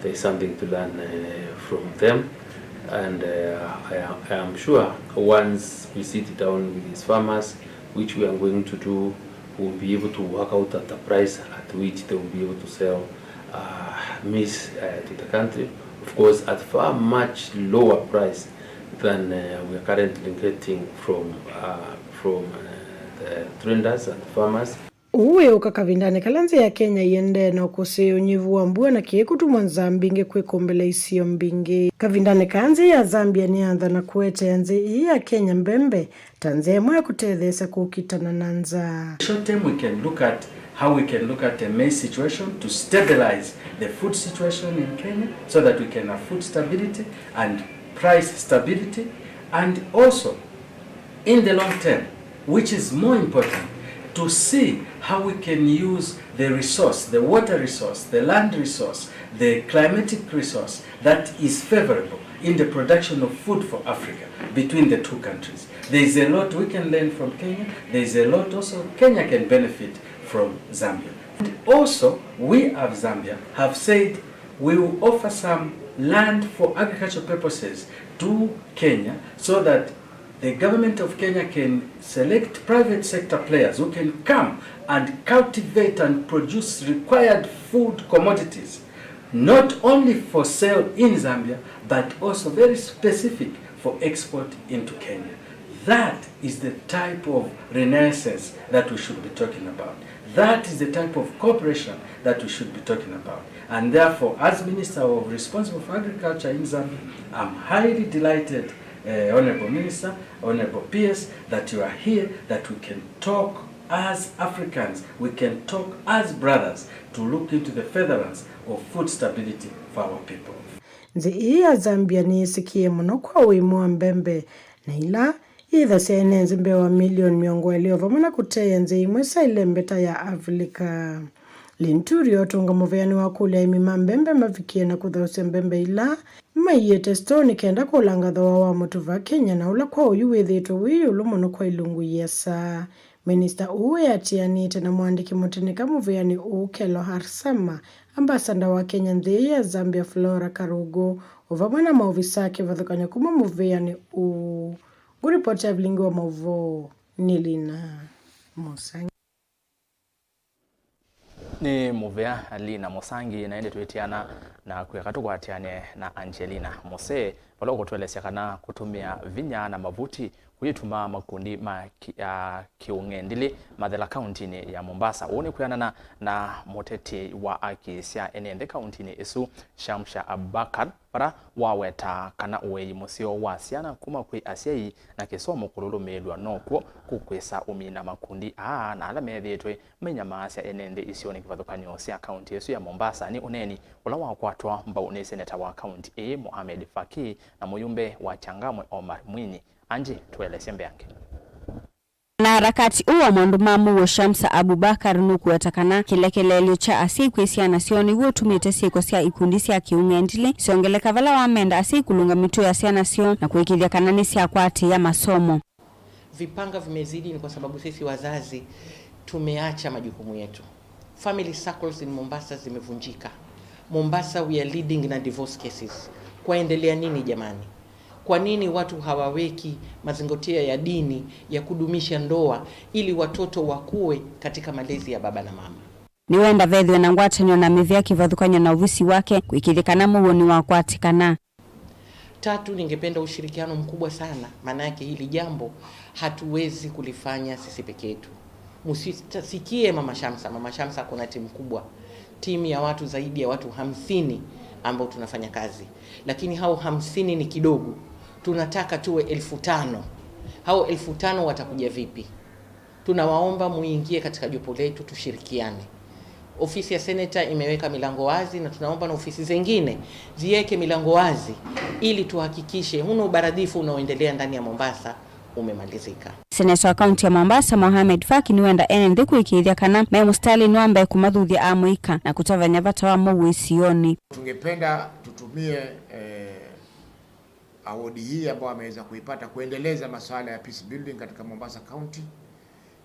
There's something to learn, uh, from them, and, uh, I, am- I am sure once we sit down with these farmers, which we are going to do, we'll be able to work out at the price at which they will be able to sell, uh, maize, uh, to the country. Of course, at far much lower price than, uh, we are currently getting from, uh, from, uh, the traders and farmers. Ũu wĩũka kavindanĩ kala nzĩ ya Kenya ĩendee na ũkũsĩĩo ũnyivu wa mbua na kĩĩ kũtuma nzaa mbingĩ kwĩkũmbĩla isio mbingĩ. Kavindanĩ kaa nzĩ ya Zambia nĩyathana kũetea nzĩ ĩĩ ya Kenya mbembe ta nzĩa ĩmwe ya kũtetheesya kũkitana na nzaa. Short term, we can look at how we can look at the maize situation to stabilize the food situation in Kenya so that we can have food stability and price stability, and also in the long term, which is more important, to see how we can use the resource, the water resource, the land resource, the climatic resource that is favorable in the production of food for Africa between the two countries. There is a lot we can learn from Kenya. There is a lot also Kenya can benefit from Zambia. And also, we of Zambia have said we will offer some land for agricultural purposes to Kenya so that the government of Kenya can select private sector players who can come and cultivate and produce required food commodities, not only for sale in Zambia, but also very specific for export into Kenya. That is the type of renaissance that we should be talking about. That is the type of cooperation that we should be talking about. And therefore, as Minister of responsible for agriculture in Zambia, I'm highly delighted, uh, Honorable Minister, Honorable P S, that you are here, that we can talk as Africans, we can talk as brothers to look into the furtherance of food stability for our people. Nthĩ ĩĩ ya Zambia nĩyĩsĩkĩe mũno kwa ũĩmi wa mbembe, na ĩla yĩthasya ene nzĩ mbee wa milioni mĩongo ĩlĩ, o vamwe na kũteea nzĩ imwe sya ĩlembeta ya Avilika. Linturi, ũtũnga mũvea nĩwakũlya aĩmi ma mbembe mavikie na kũthaũsya mbembe ila maiĩte sitoo nĩ kenda kũlanga thooa wa mũtu va Kenya, na ũla kwa oyu wĩthĩĩtwe wĩ ĩũlũ mũno kwa ilungu iasa. Minista ũũ eatĩanĩte na mũandĩki mũtĩnĩka mũveanĩ ũũ Kello Harsama, ambasada wa Kenya nthĩ ya Zambia Flora Karũngũ, o vamwe na maovisa a kĩvathũkany'o kuma mũveanĩ ũũ. Ngũripoti ya vilingi wa maũvoo nĩ Lina Mũsangi. Nĩ mũvea Lina Mũsangi, na ĩndĩ twĩtĩana na kwĩka tũkwatĩane na Angelina Mose, vala ũkũtũelesya kana kũtũmĩa vinya na mavuti kũyĩtuma makundi ma ki-, a, kĩũng'endilĩ mathela kauntinĩ ya Mombasa. Ũu nĩ kwĩanana na mũtetei wa aki sya ene nthĩ kauntinĩ ĩsu, Shamsha Abubakar, vala waweta kana ũei mũseo wa syana kuma kwĩ asyai na kĩsomo kũlũlũmĩĩlw'a nokw'o kũkwĩsa ũmina makundi aa na ala methĩĩtwe mainyamaasya ene nthĩ isionĩ kĩvathũkany'o sya kaunti ĩsu ya Mombasa. Nĩ ũneeni ũla wakwatwa mbau nĩ seneta wa kaunti ĩĩ Mohamed Faki na mũyumbe wa Changamwe Omar Mwinyi. Anji, tũelesye mbeange. Mwanaharakati ũũ wa maũndũ ma mũuo Shamsa Abubakar nũkũweta kana kĩlekeleelyo kya asyai kwĩ syana syoo nĩw'o ũtumĩte syĩko sya ikundi sya kĩũng'endilĩ syongeleka vala wamenda asyai kũlũnga mĩtũo ya syana syoo na kũĩkĩĩthya kana nĩsyakwatĩĩa masomo. Vipanga vimezidi ni kwa sababu sisi wazazi tumeacha majukumu yetu. Family circles in Mombasa zimevunjika. Mombasa, we are leading na divorce cases. Kwaendelea nini jamani? Kwa nini watu hawaweki mazingatio ya dini ya kudumisha ndoa ili watoto wakue katika malezi ya baba na mama? Nĩwenda vethĩwe na ngwatanĩo na mĩvĩa kĩvathũkany'o na ovisi wake kũĩkĩĩthya kana mũuo nĩwakwatĩkana. Tatu, ningependa ushirikiano mkubwa sana, maanake hili jambo hatuwezi kulifanya sisi peke yetu. Musisikie Mama Shamsa. Mama Shamsa kuna timu kubwa, timu ya watu zaidi ya watu hamsini ambao tunafanya kazi, lakini hao hamsini ni kidogo, tunataka tuwe elfu tano. Hao elfu tano watakuja vipi? Tunawaomba muingie katika jopo letu, tushirikiane. Ofisi ya seneta imeweka milango wazi, na tunaomba na ofisi zingine ziweke milango wazi ili tuhakikishe huna ubaradifu unaoendelea ndani ya Mombasa umemalizika. Seneta wa kaunti ya Mombasa, Mohamed Faki, nĩwenda ene nthĩ kũĩkĩĩthya kana me mũsitalĩnĩ wa mbee kũmathuthya amũika na kũtavany'a vata wa mũuo isionĩ. Tungependa tutumie, eh, award hii ambayo ameweza kuipata kuendeleza masuala ya peace building katika Mombasa County,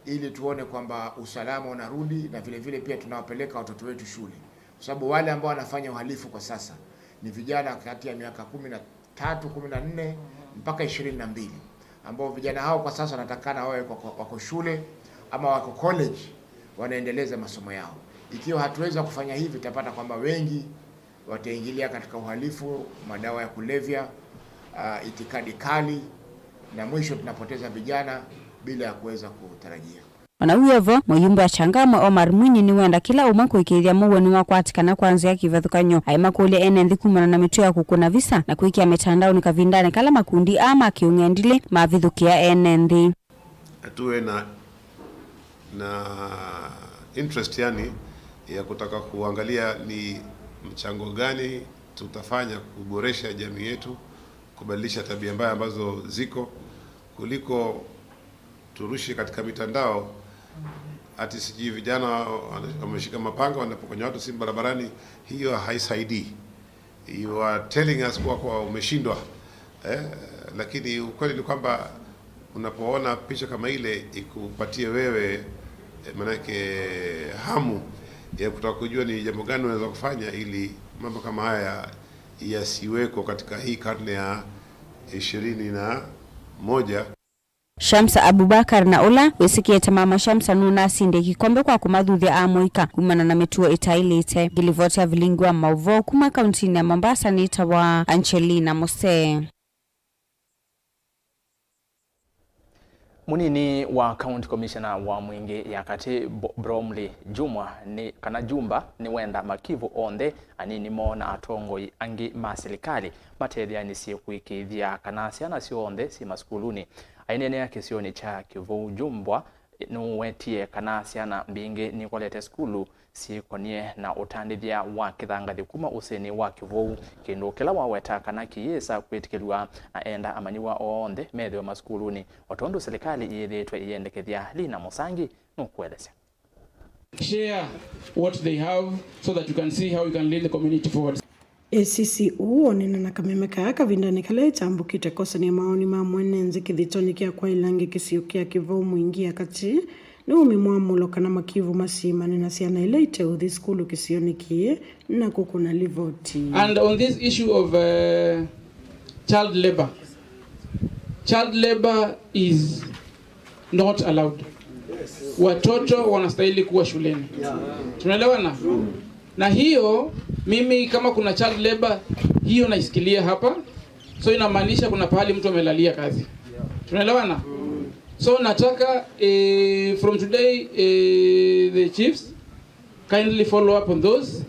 ili tuone kwamba usalama unarudi na vile vile pia tunawapeleka watoto wetu shule, kwa sababu wale ambao wanafanya uhalifu kwa sasa ni vijana kati ya miaka kumi na tatu, kumi na nne mpaka ishirini na mbili, ambao vijana hao kwa sasa wanatakana wawe wako, wako shule ama wako college, wanaendeleza masomo yao. Ikiwa hatuweza kufanya hivi, tutapata kwamba wengi wataingilia katika uhalifu, madawa ya kulevya, ah, itikadi kali, na mwisho tunapoteza vijana bila ya kuweza kutarajia. Ona wĩ o vo, mũyumbe wa Changamwe Omar Mwinyi nĩwenda kĩla ũmwe kũĩkĩĩthya mũuo nĩwakwatĩkana kwa nzĩa ya kĩvathũkany'o, aimakũlya ene nthĩ kumana na mĩtuo ya kũkũna visa na kwĩkĩa mĩtandaonĩ kavindanĩ kala makundi aa ma kĩũng'endilĩ mavithũkĩa ene nthĩ. Tuwe na, na interest, yani, ya kutaka kuangalia ni mchango gani tutafanya kuboresha jamii yetu, kubadilisha tabia mbaya ambazo ziko, kuliko turushi katika mitandao ati sijui vijana wameshika mapanga wanapokonya watu simu barabarani. Hiyo haisaidii. You are telling us kuwa, kuwa umeshindwa, eh, lakini ukweli ni kwamba unapoona picha kama ile ikupatie wewe, eh, manake hamu ya kutaka kujua ni jambo gani unaweza kufanya ili mambo kama haya yasiweko katika hii karne ya ishirini na moja. Shamsa Abubakar na ũla wĩsĩkĩĩte Mama Shamsa nũnasindie kĩkombe kwa kũmathuthya amũika kumana na mĩtuo ĩtaĩlĩte. Ngĩlivoti ya vilingi wa maũvoo kuma kauntinĩ ya Mombasa nĩtawa Angelina Musee. Mũnini wa County Commissioner wa Mwingĩ ya Katĩ, Bo-, Bromley Jumwa, nĩ, kana Jumba, nĩwenda makivu onthe, anini moo na atongoi angĩ ma silikalĩ, matetheanĩsye kũĩkĩĩthya kana syana syonthe syĩ masukulunĩ. Aineenea kĩsionĩ kya Kĩvũu, Jumwa nũwetie kana syana mbingĩ nikolete sukulu syĩkonie na ũtandĩthya wa kĩthangathĩ kuma ũsĩnĩ wa Kĩvũu, kĩndũ kĩla waweta kana kĩyĩsa kwĩtĩkĩlw'a na enda amanyĩw'a onthe methĩwe masukulunĩ, o tondũ silikalĩ yĩthĩĩtwe ĩyendekethya. Lina Mũsangi nũkũelesya. Share what they have so that you can see how you can lead the community forward. A C C ũũ ũneena na kameme kaa kavindanĩ kala ĩtambũkĩte kosania maoni ma mwene nthĩ kĩthitonĩ kya kwa Ilangi kĩsio kya Kĩvou Mwingi ya katĩ, nĩ ũmĩ mwamũlo kana makivu masimane na syana ila iteũthi sukulu kĩsionĩ kĩĩ na kũkũna livoti. And on this issue of uh, child labor, child labor is not allowed. Watoto wanastahili kuwa shuleni. Tunaelewana? Na hiyo, mimi kama kuna child labor, hiyo naisikilia hapa. So inamaanisha kuna pahali mtu amelalia kazi. Tunaelewana? So nataka eh, from today eh, the chiefs kindly follow up on those,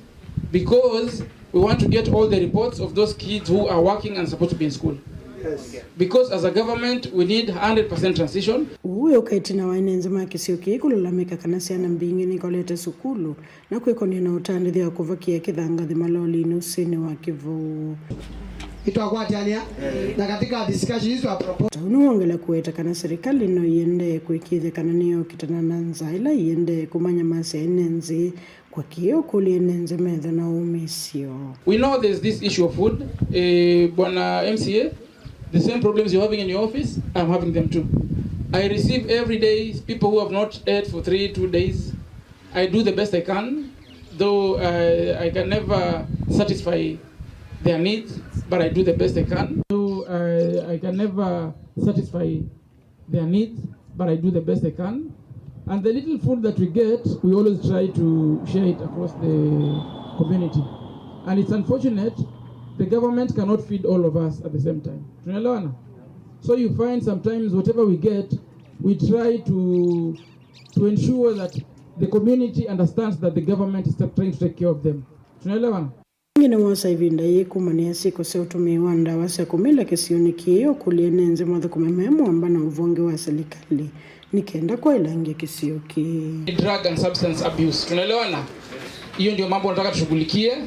because we want to get all the reports of those kids who are working and supposed to be in school. Because as a government, we need hundred percent transition. Ũu wĩ ũka ĩtina wa ene nthĩ ma kĩsio kĩĩ kũlalamĩka kana syana mbingĩ nĩikolete sukulu na kwĩkonia na ũtandĩthya wa kũvakĩa kĩthangathĩ malolinĩ ũsĩnĩ wa Kĩvou. Nĩtwakwatĩanĩa na katika discussion hizo wa propose. Ta ũu nĩwongela kũweta kana serikali no ĩendee kwĩkĩĩthya kana nĩyokitana na nzaa ĩla ĩendee kũmanyamasya ene nthĩ kwa kĩĩ ũkũlya ene nthĩ metho na ũmĩsyo. We know there's this issue of food. Eh, Bwana M C A, the same problems you're having in your office, I'm having them too. I receive every day people who have not ate for three, two days. I do the best I can, though I, I can never satisfy their needs, but I do the best I can. Though I, I can never satisfy their needs, but I do the best I can. And the little food that we get, we always try to share it across the community. And it's unfortunate, the government cannot feed all of us at the same time. Tunaelewana? So you find sometimes whatever we get, we try to to ensure that the community understands that the government is trying to take care of them. Tunaelewana? Ĩngĩ nĩwosa ĩvinda yĩĩ kũmanĩa syĩko sya ũtũmĩi wa ndawa sya kũmila kĩsionĩ kĩĩ ũkũlya ene nthĩ mathũkũme me mũamba na ũvonge wa silikalĩ nĩ kenda kwa Ilangi kĩsio kĩĩ. Drug and substance abuse. Tunaelewana? Hiyo ndio mambo nataka tushughulikie.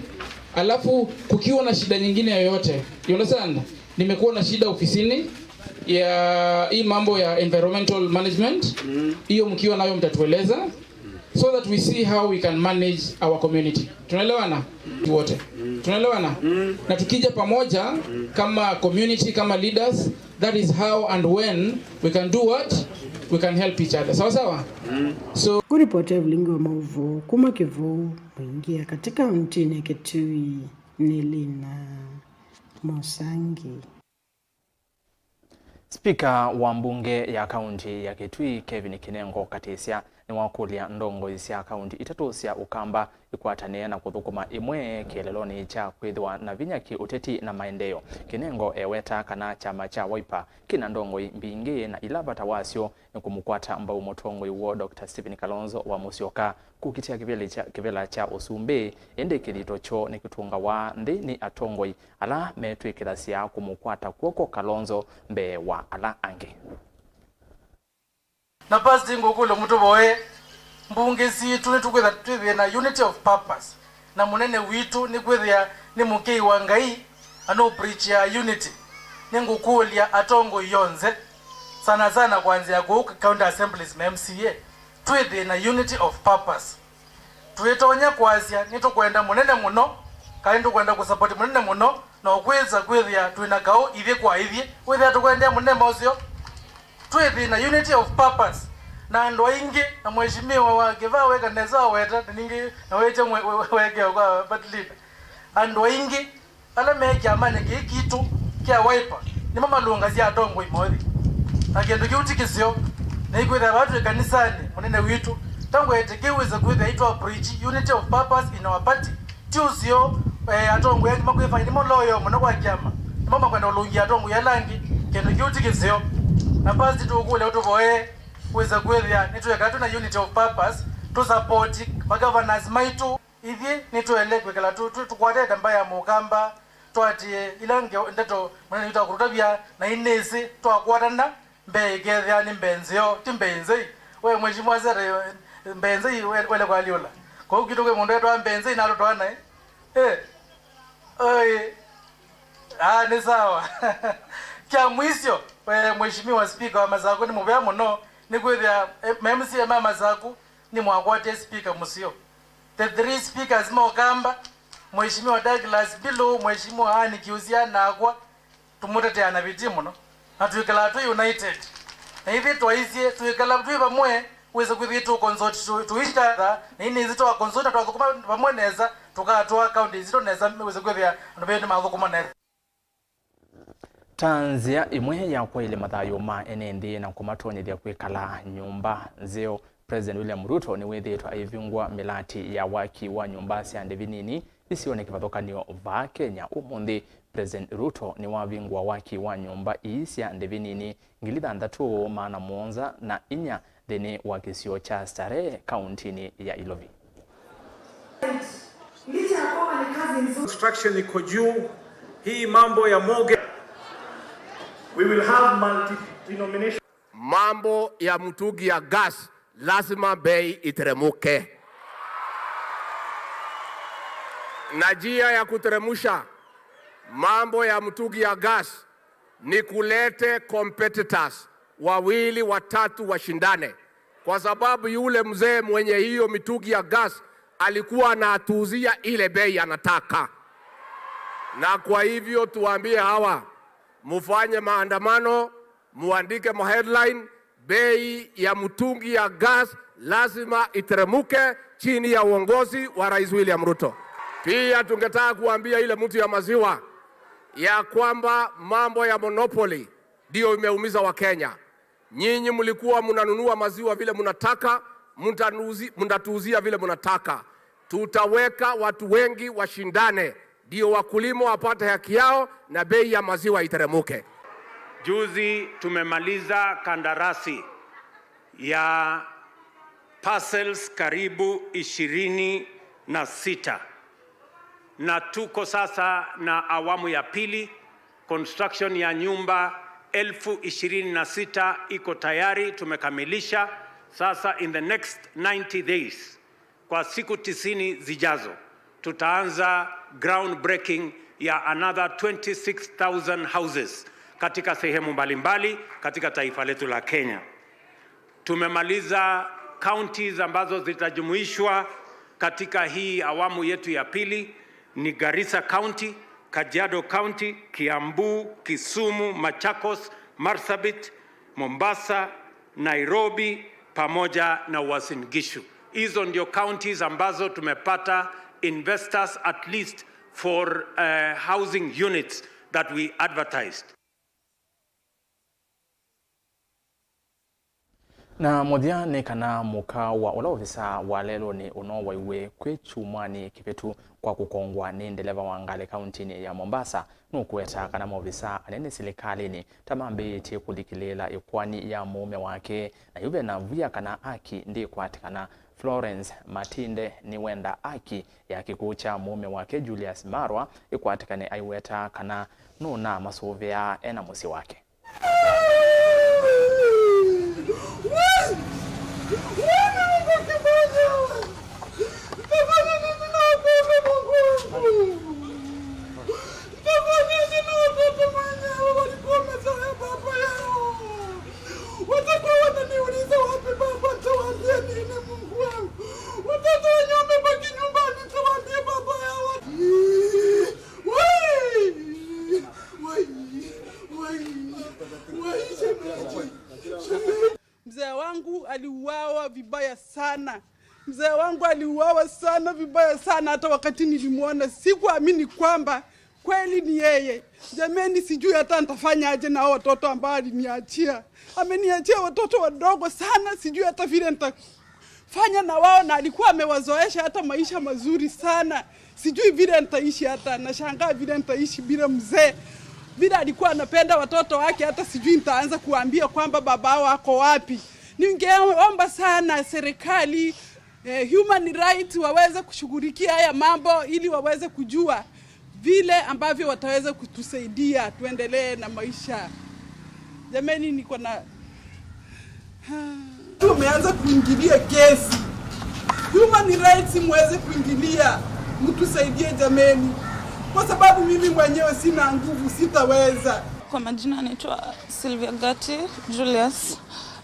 Alafu kukiwa na shida nyingine yoyote, you understand? Nimekuwa na shida ofisini ya hii mambo ya environmental management. Hiyo mkiwa nayo mtatueleza, so that we see how we can manage our community. Tunaelewana? Wote. Tunaelewana? Na tukija pamoja kama community, kama leaders, that is how and when we can do what? We can help each other. Sawa sawa? So, kũripoti Evelyn wa maũvoo kuma Kĩvou Mwingi ya katĩ kauntinĩ ya Kitui nĩ Lina Mosangi. Spika wa mbunge ya kaunti ya Kitui, Kevin Kinengo Katisya, nĩwakũlya ndongoi sya kaunti itatũ sya Ũkamba ikwatanĩe na kũthũkũma ĩmwe kĩeleelonĩ kya kwĩthĩwa na vinya kĩ-ũteti na maendeeo. Kinengo eweta kana kyama kya Wiper kĩna ndongoi mbingĩ na ila vata wasyo nĩ kũmũkwata mbau mũtongoi woo Doctor Stephen Kalonzo wa Musyoka kũkitĩa kĩvĩla kya, kĩvĩla kya ũsumbĩ, ĩndĩ kĩthito kyoo nĩkĩtũngawa nthĩ nĩ atongoi ala metw'ĩkĩthasya kũmũkwata kw'oko Kalonzo mbee wa ala angĩ. Na past ngũkũlya mũtũvoye, mbunge sitũ nĩtũkwĩtha twĩthĩe na unity of purpose, na mũnene witũ nĩkwĩthĩa nĩ mũkĩi wa Ngai, na nũpreachia unity. Nĩngũkũlya atongoi yonthe, sana sana kwanzĩa kũu county assemblies na M C A, twĩthĩe na unity of purpose. Twĩtonya kwasya nĩtũkwenda mũnene mũno, kana nĩtũkwenda kũsapoti mũnene mũno, na ũkwĩsa kwĩthĩa twĩ na kaũ ithyĩ kwa ithyĩ, wĩthĩa tũkwendea mũnene maũseo. Twĩthĩ na unity of purpose, na andũ aingĩ, na mheshimiwa wa Kĩvaa weka nesa weta, na ningĩ na wĩtya mwe-, we-, we-, wekeo kwa party leader. Andũ aingĩ ala me kyamanĩ kĩĩ kitũ kya Wiper nĩmo malũngasya atongoi mothi. Na kĩndũ kĩu ti kĩseo. Na ikwĩthĩa vaa twĩ kanisanĩ, mũnene witũ, ta ngwete kĩu wĩse kwĩthĩa itwa preach unity of purpose in our party. Ti ũseo, eh, atongoi angĩ makwĩfanya nĩmo loyal mũno kwa kyama, nĩmo makwenda ũlũngia atongoi ala angĩ. Kĩndũ kĩu ti kĩseo. Na past tũkũlya ũtũvoee wĩse kwĩthĩa nĩtwĩka twĩ na unity of purpose, tũsapoti magovernors maitũ. Ithyĩ nĩtũele kwĩkala tũ-, tũ-, tũkwatĩte mbaĩ ya Mũkamba, twatie ila nge-, ndeto mũnene witũ akũtũtavya, na inĩsĩ twakwatana, mbee ĩkethĩa nĩ mbee nzeo, ti mbee nzei. We mheshimiwa Sere, mbee nzei we-, wele kwalyũla. Kũu kwitũ kwĩ mũndũ etwa mbee nzei na tũtwana, eh? Eh. Oi. Ah, nĩ sawa. Kya mwisho, we mheshimiwa speaker wa Masaku, nĩ mũvea mũno, nĩ kwĩthĩa, eh, ma M C A ma Masaku, Nĩmwakwatie speaker mũseo. The three speakers ma Ũkamba, Mheshimiwa Douglas Mbilu, Mheshimiwa Ann Kiusya, nakwa, tũmũtetea na vitii mũno. Na twĩkalaa twĩ united. Na ithyĩ twaisye, twĩkala twĩ vamwe, wĩse kwĩthĩa tũ consult to, to each other, na inĩ ithyĩ twa consult na twathũkũma vamwe nesa, tũkatwaa county itũ nesa, wĩse kwĩthĩa andũ metũ nĩmathũkũma nesa. Ta nzĩa ĩmwe ya kwaĩlya mathayũ ma ene nthĩ na kũmatonyethya kwĩkala nyũmba nzeo, President William Ruto nĩwĩthĩĩtwe aivingũa mĩlati ya waki wa nyũmba sya ndĩvi nini isionĩ kĩvathũkany'o vaa Kenya ũmũnthĩ. President Ruto nĩwavingũa waki wa nyũmba ii sya ndĩvi nini ngili thanthatũ maana mũonza na inya nthĩnĩ wa kĩsio kya Starehe, kauntinĩ ya Ilovi. Licha ya kwamba ni kazi nzuri. Construction iko juu, hii mambo ya mortgage, we will have multi-denomination. Mambo ya mtungi ya gas lazima bei iteremuke, na njia ya kuteremusha mambo ya mtungi ya gas ni kulete competitors wawili watatu washindane, kwa sababu yule mzee mwenye hiyo mitungi ya gas alikuwa anatuuzia ile bei anataka. Na kwa hivyo tuambie hawa, mufanye maandamano, muandike ma headline, bei ya mtungi ya gas lazima iteremuke chini ya uongozi wa Rais William Ruto. Pia tungetaka kuambia ile mtu ya maziwa ya kwamba mambo ya monopoly ndio imeumiza Wakenya. Nyinyi mlikuwa mnanunua maziwa vile mnataka, mtanuzi-, mtatuuzia vile mnataka. Tutaweka watu wengi washindane, ndio wakulima wapate haki yao na bei ya maziwa iteremuke. Juzi tumemaliza kandarasi ya parcels karibu ishirini na sita, na tuko sasa na awamu ya pili. Construction ya nyumba elfu ishirini na sita iko tayari, tumekamilisha. Sasa in the next ninety days, kwa siku tisini zijazo, tutaanza groundbreaking ya another twenty-six thousand houses katika sehemu mbalimbali katika taifa letu la Kenya. Tumemaliza counties ambazo zitajumuishwa katika hii awamu yetu ya pili ni Garissa County, Kajiado County, Kiambu, Kisumu, Machakos, Marsabit, Mombasa, Nairobi pamoja na Uasin Gishu. Hizo ndio counties ambazo tumepata investors at least for, uh, housing units that we advertised. Na mũthya nĩ kana mũka wa ũla ovisa wa lelũnĩ ũnowaiwe kwĩ kyumwanĩ kĩvĩtu kwa kũkongwa nĩ ndeleva wa ngalĩ kauntinĩ ya Mombasa nũkũweta kana maovisa anene silikalĩnĩ ta mambĩĩtye kũlikĩlĩĩla ĩkoani ya mũũme wake, na yu ve na via kana aki ndĩkwatĩkana. Florence Matinde nĩwenda aki ya kĩkw'ũ kya mũũme wake Julius Marwa ĩkwatĩkane aiweta kana nũnamasũvĩaa e na mũsyĩ wake. Watakuwa wananiuliza wapi baba, nitawaambia nini, Mungu wangu? Watoto wenye wamebaki nyumbani, nitawaambia baba yao. Wai! Wai! Wai! Wai, shemeji! Shemeji! Mzee wangu aliuawa vibaya sana. Mzee wangu aliuawa sana, vibaya sana. Hata wakati nilimwona, sikuamini kwamba kweli ni yeye. Jameni, sijui hata nitafanya aje na hao watoto ambao aliniachia. Ameniachia watoto wadogo sana, sijui hata vile nitafanya na wao, na alikuwa amewazoesha hata maisha mazuri sana. Sijui vile nitaishi, hata nashangaa vile nitaishi bila mzee. Vile alikuwa anapenda watoto wake, hata sijui nitaanza kuambia kwamba baba wao ako wapi. Ningeomba sana serikali, eh, human rights waweze kushughulikia haya mambo ili waweze kujua vile ambavyo wataweza kutusaidia tuendelee na maisha. Jameni, niko na Tumeanza kuingilia kesi. Human rights muweze kuingilia, mtusaidie jameni, kwa sababu mimi mwenyewe sina nguvu, sitaweza. Kwa majina anaitwa Sylvia Gati Julius,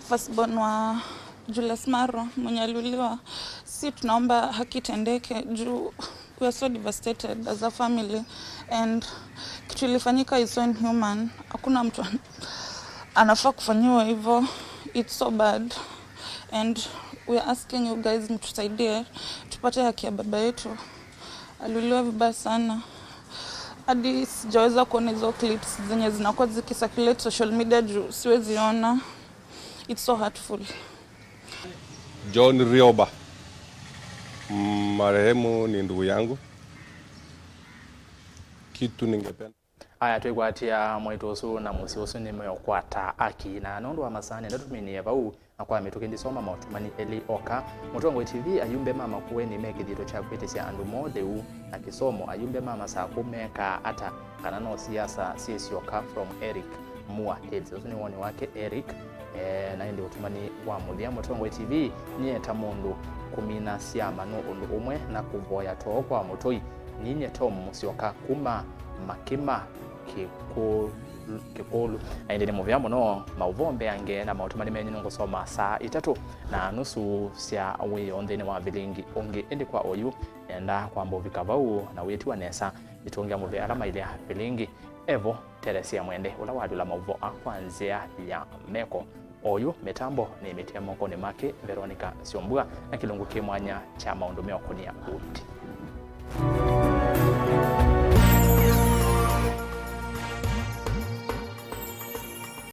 firstborn wa Julius Maro mwenye aliuliwa, si tunaomba haki itendeke juu we are so devastated as a family and kitu ilifanyika is so inhuman. Hakuna mtu an- anafaa kufanyiwa hivyo. It's so bad and we are asking you guys mtusaidie tupate haki ya baba yetu. Aliuliwa vibaya sana hadi sijaweza kuona hizo clips zenye zinakuwa zikicirculate social media juu siwezi ona. It's so hurtful. John Rioba, marehemu ni ndugu yangu. Kitu ningependa Aya, twĩkwatĩa mwaitũ ũsu na mũsyĩ ũsu nĩmeũkwata aki. Na nũndũ wa masaa nenda tũminie vau, na kwa mĩtũkĩ ndisoma maũtũmani elĩ oka. Mũtongoi T V, ayumbe ma Makueni me kĩthito kya kwĩtĩsya andũ moo lĩu na kĩsomo. Ayumbe ma Masakũ mekaa ata? Kana no siasa syĩ syoka? From Eric Moore Hills. Ũsu nĩ woni wake Eric. Eh, na ĩndĩ ũtũmani wa mũthya, Mũtongoi T V, nyie ta mũndũ kũmina syama nũ ũndũ ũmwe na kũvoya too kwa mũtũi. Ninyie Tom Mũsyoka kuma Makima Kĩkũlũ. Kĩkũlũ. Na ĩndĩ nĩ mũvea mũno, maũvoo mbeange na maũtũmani menyu nĩngũsoma saa itatũ na nusu sya wĩoo nthĩnĩ wa vilingi ũngĩ. Ĩndĩ kwa oyu, nenda kwamba ũvika vau na wĩtiwa nesa, nĩtũngĩa mũvea ala mailea vilingi. Evo Teresia Mwende, ũla walyũla maũvoo aa kwa nzĩa ya meko. Oyu mĩtambo nĩmĩtĩe mokonĩ make Veronica Syombua na kĩlungu kĩ mwanya kya maũndũ meũkũnĩa ũiiti.